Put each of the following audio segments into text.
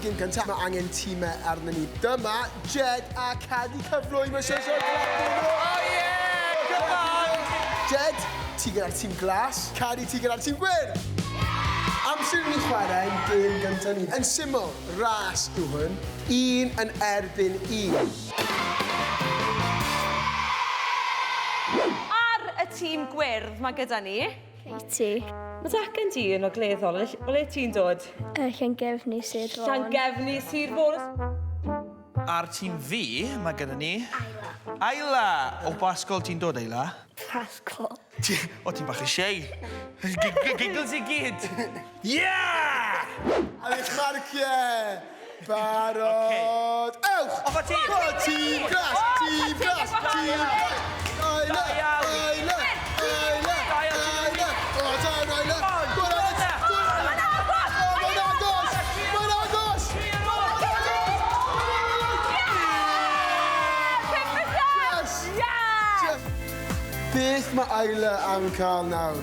gêm gyntaf, mae angen tîmau arnon ni. Dyma Jed a Cadi cyflwy. Mae eisiau siarad clap iddyn nhw. Oh yeah! Come on! Jed, ti gyda'r tîm glas. Cadi, ti gyda'r tîm gwyrdd. Amser i ni chwarae ein gêm gyntaf ni. Yn syml, ras yw hwn. Un yn erbyn un. Ar y tîm gwyrdd mae gyda ni... Katie. Mae dy acen di yn ogleddol. O le ti'n dod? Llangefni, Sir Fôn. Llangefni, Sir Fôn. Ar tîm fi, mae gyda ni... Ayla. Ayla! O ba ysgol ti'n dod, Ayla? Prasgol. O, ti'n bach yn shy. Giggles i gyd. Yeah! Ar eich marciau! Barod! Ewch! Off â ti! Go, tîm glas! Tîm glas! Tîm glas! Ayla! Ayla! Ayla! Ayla! O, da iawn, Ayla! Go on, Alex! Go on! O, mae'n agos! Mae'n agos! Mae'n agos! Yes! Yeah! Beth mae Ayla am cael nawr?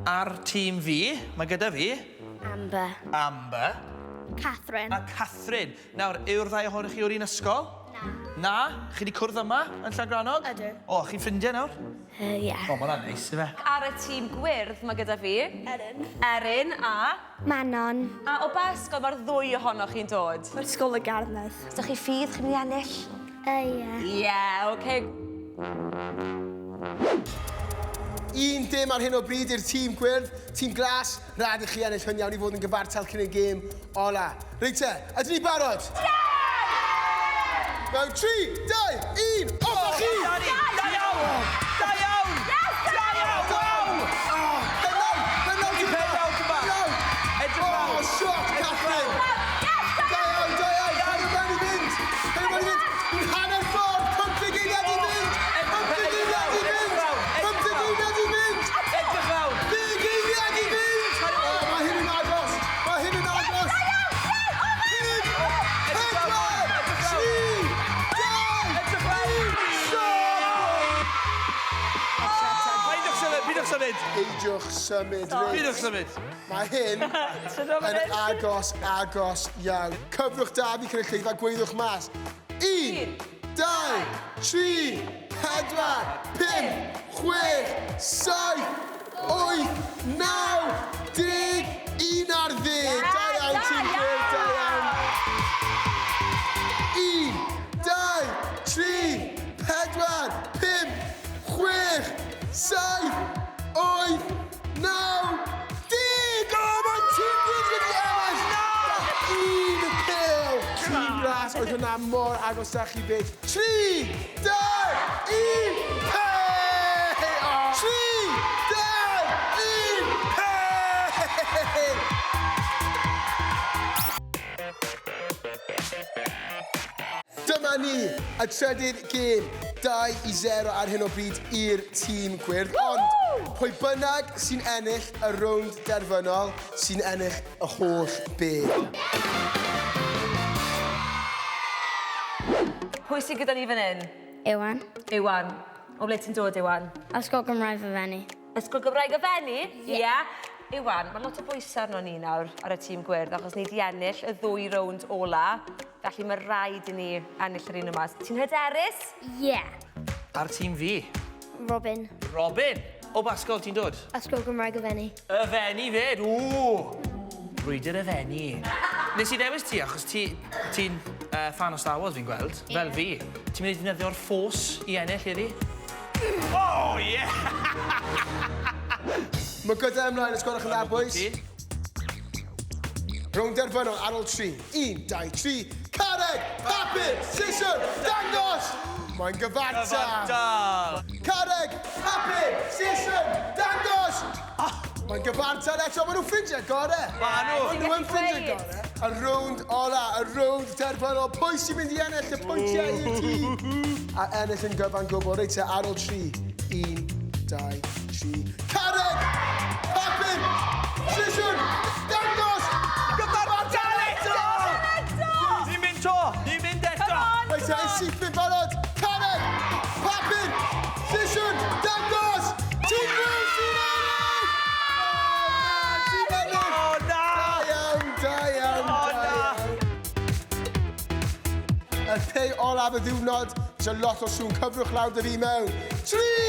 Ar tîm fi, mae gyda fi... Amber. Amber. Catherine. A Catherine. Nawr, yw'r ddau ohonoch chi o'r un ysgol? Na. Na? Chi wedi cwrdd yma yn Llangrannog? Ydw. O, chi'n ffrindiau nawr? Ie. O, ma' hwnna'n neis, ife? Ar y tîm gwyrdd mae gyda fi... Erin. Erin a... Manon. A o ba ysgol mae'r ddwy ohonoch chi'n dod? Ysgol y Garnedd. Os ydych chi ffydd, chi'n mynd i ennill? Ie. Ie, oce. 1-0 ar hyn o bryd i'r tîm gwyrdd. Tîm glas, rhaid i chi ennill hwn iawn i fod yn gyfartal cyn y gêm ola. Reit te, ydyn ni barod? Ie! Mewn 3, 2, 1, off â chi! Da iawn! Da iawn! Yes! Da iawn! Waw! Ben lawr! Ben lawr! Pen lawr, tipyn bach. Lawr! Edrych Oh, lawr. shot, Catherine! Yes! Da iawn, da iawn! Cadw mewn i fynd! Cadw mewn i fynd! Ni'n hanner ffordd! 50 eiliad i fynd! 50 eiliad i fynd! 50 eiliad i fynd! Edrych lawr! 10 eiliad i fynd! O, mae hyn yn agos! Mae hyn yn agos! 5, 4, 3, 2, Edrych lawr! 1, stop! Peidiwch symud, peidiwch symud! Peidiwch symud, reit. Peidiwch symud! Mae hyn yn agos, agos iawn. Cyfrwch da fi cynulleidfa, gweiddiwch mas. 1, 2, 3, 4, 5, 6, 7, 8, 9, 10, 11. Da iawn, tîm gwyrdd, da iawn. 1, 2, 3, 4, 5, 6, 7, 8, 9, 10! O, mae tîm gwyrdd wedi ennill! Un pêl! Tîm glas, oedd hwnna mor agos â chi fyd. 3, 2, 1, pêl! 3, 2, 1, pêl! Dyma ni, y trydydd gêm, 2-0 ar hyn o bryd i'r tîm gwyrdd. Ond pwy bynnag sy'n ennill y rownd derfynol, sy'n ennill y holl beth. Pwy sydd gyda ni fan hyn? Iwan. Iwan. O ble ti'n dod, Iwan? Ysgol Gymraeg y Fenni. Ysgol Gymraeg y Fenni? Ie. Yeah. Iwan, mae lot o bwysau arno ni nawr ar y tîm gwyrdd, achos ni wedi ennill y ddwy rownd ola, felly mae rhaid i ni ennill yr un yma. Ti'n hyderus? Ie. Yeah. Ar tîm fi? Robin. Robin? O ba ysgol ti'n dod? Ysgol Gymraeg y Fenni. Y Fenni fyd, ww! Brwydr y Fenni. Nes i ddewis ti achos ti'n ti fan o Star Wars fi'n gweld, yeah. Fel fi. Ti'n mynd i ddefnyddio'r Force i ennill heddi? Oh, yeah! Mae gyda ymlaen, os gwelwch yn dda, boys. Rownd derfynol ar ôl 3. 1, 2, 3. Carreg, papur, siswrn, dangos! Mae'n gyfartal. Gyfartal. Carreg, papur, siswrn, dangos! Mae'n gyfartal eto, maen nhw'n ffrindiau gore. Ma' nhw. Maen nhw yn ffrindiau gore. Y rownd ola, y rownd derfynol. Pwy sy'n mynd i ennill y pwyntiau i'r tîm? A ennill yn gyfan gwbl. Reit te, ar ôl 3. 1, 2, 3. Carreg! Papur! Siswrn! Dangos! Gyfartal eto! Ni'n mynd to! Ni'n mynd eto! Reit te, yn syth yn barod. Carreg! Y lle olaf y ddiwrnod, eisiau lot o sŵn. Cyfrwch lawr dy fi mewn. 3!